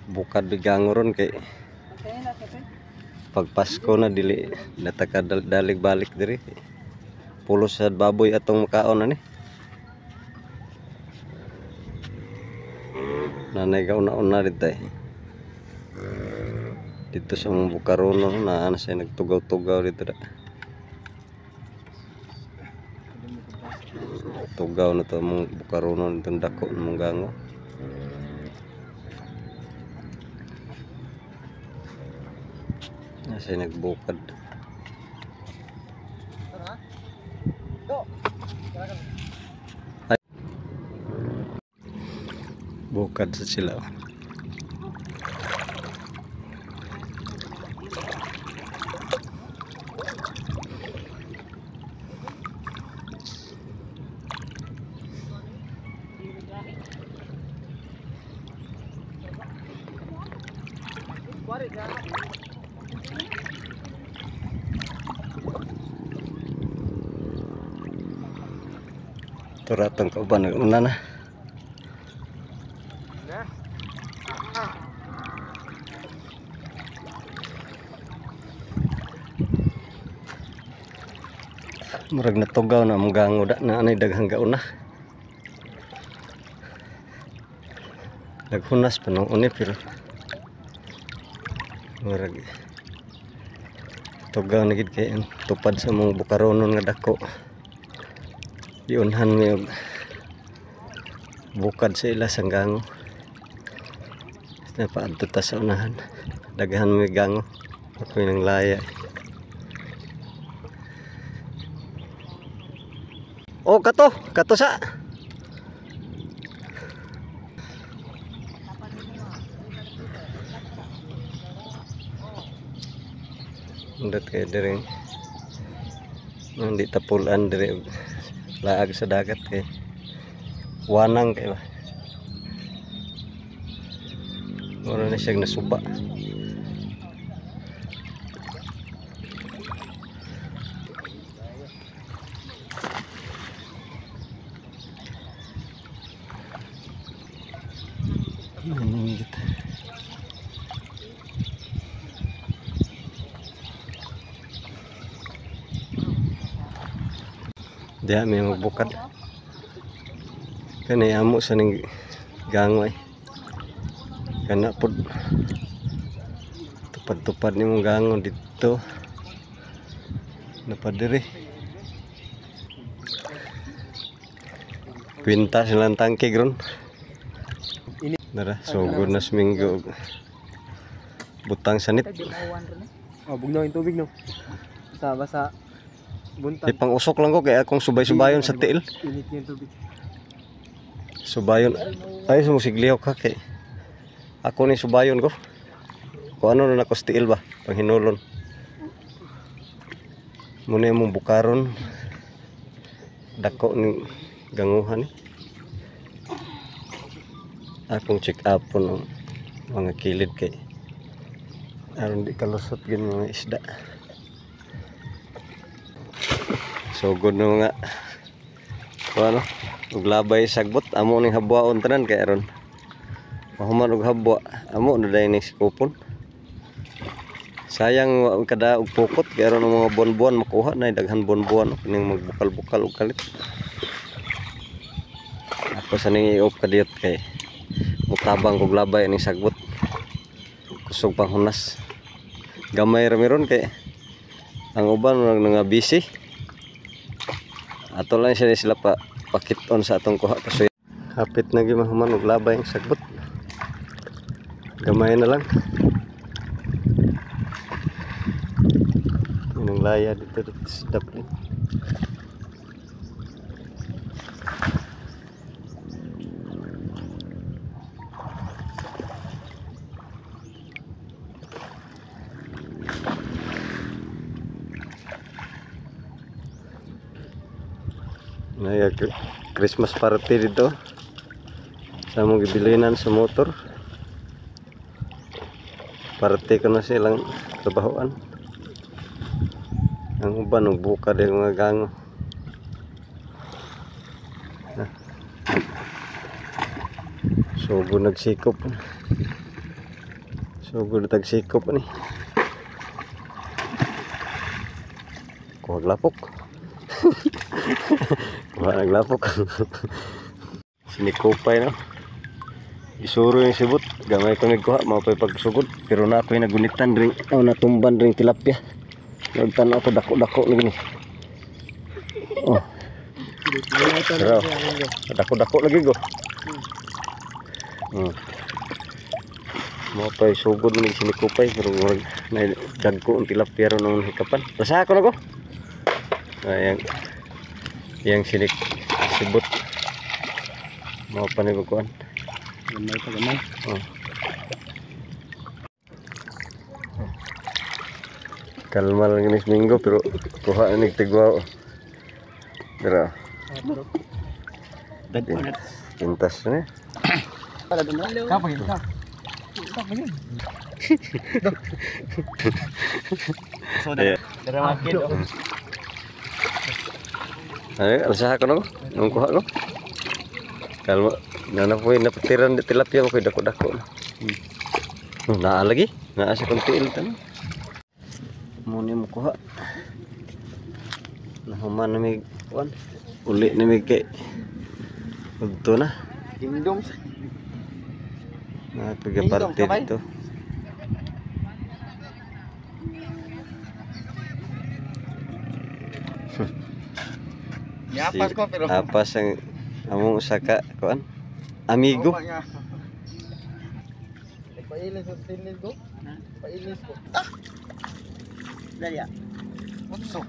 Bukad bigango ron kay pag Pasko na dili nataka dalig balik diri. Pulos sa baboy atong makaon ani. Nanay ka una-una dito eh. Dito sa mong bukarono na ano siya nagtugaw-tugaw dito da. Tugaw na to mong bukarono nitong dako ng mong gango. Nasa nagbukad. Ay. Bukad sa sila. Turatong kauban nag-una na. Murag natugaw na among gango da na anay daghang gauna. Naghunas pa nung uni pero murag tugaw na gid kay ang tupad sa among bukaronon nga dako. Giunhan mi og bukad sa ila sang gango. Napaadto ta sa unahan. Daghan mi gango. Ako nang laya. Oh, kato, kato sa. Undot kay diri. Hindi tapulan diri laag sa dagat kay wanang kay ba. Mura na siyang nasuba. Maningit. Diha may magbukad. Kani amo sa ning gango ay. Kana pod tupad-tupad nimong gango didto. Napadiri. Kwinta silang tangke gron. Dara, sugod na minggo butang sanit. Oh, bugnaw yung tubig no. Sa basa buntag. Di pang-usok lang ko kaya akong subay-subayon sa tiil. Init yung tubig. Subayon. Ay sumusiglihok ka kay ako ni subayon ko. Kung ano na nako sa tiil ba, panghinulon. Muna yung bukaron. Dako ni ganguhan ni. Akong check up po ng mga kilid kay aron di kalusot gin mga isda. Sugod na mga ano, og labay sagbot amo ning habwaon tanan kay aron mahuman og habwa amo na dayon ning sikupon. Sayang wa kada og pukot kay aron ang mga buwan-buwan makuha na daghan buwan-buwan kining magbukal-bukal og kalit. Ako sa ning i-off kadiyot kay mutabang kog labay ning sagbot. Kusog pang hunas. Gamay ra meron kay ang uban murag nga busy. Ato lang siya sila pa pakiton sa atong kuha pasuyo. Hapit na gyud mahuman og labay ang sagbot. Gamay na lang. Inang laya dito dito sa daplin. Naya Christmas party dito sa mong gibilinan sa motor. Party ko na silang trabahoan. Ang uban og buka din mga gango. Sugo nagsikop. Sugod tag sikop ni. Kuha lapok. Kuha naglapok. Sinikupay no. Isuro yung sibot, gamay ko nagkuha, mao pa'y pagsugod. Pero na ako'y nagunitan ring, oh, natumban ring tilapia. Nagtanaw ko dako-dako lagi ni. Oh. Pero, dako-dako lagi go. Mao pa'y sugod ni sinikupay, pero murag na dagko ang tilapia ron ang hikapan. Basta ako na ko. Ay, yang sinik sibot. Mao pa ni kuan. Gamay pa gamay. Oh. Kalma lang ni Minggo pero kuha ni tigwa. Pero pintas na. Kapag ka. Kapag. So dara makid. Ay, alsa ko no. Nung kuha ko. Kalma. Nana po yung napatiran di tilapia mo ko'y dako-dako. Oh, naa lagi. Naa sa kunti tan. Muna mo kuha. Nahuman na may kuan. Uli na may kay. Udto na. Dingdong. Napagaparte dito. Yapas ko pero. Apas ang among usa ka kuan. Amigo. Pailis sa stainless ko. Pailis ko. Ah. Dali ah. Utso.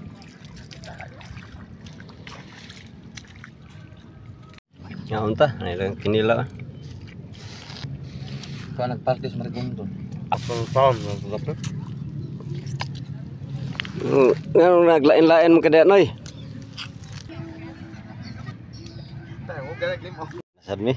Ya unta, ay lang kinila. Kuan nagparty sa Marigundo. Akong taon naglapi. Ngano naglain-lain mo kada noy? Tayo, galag limo. Sad mi.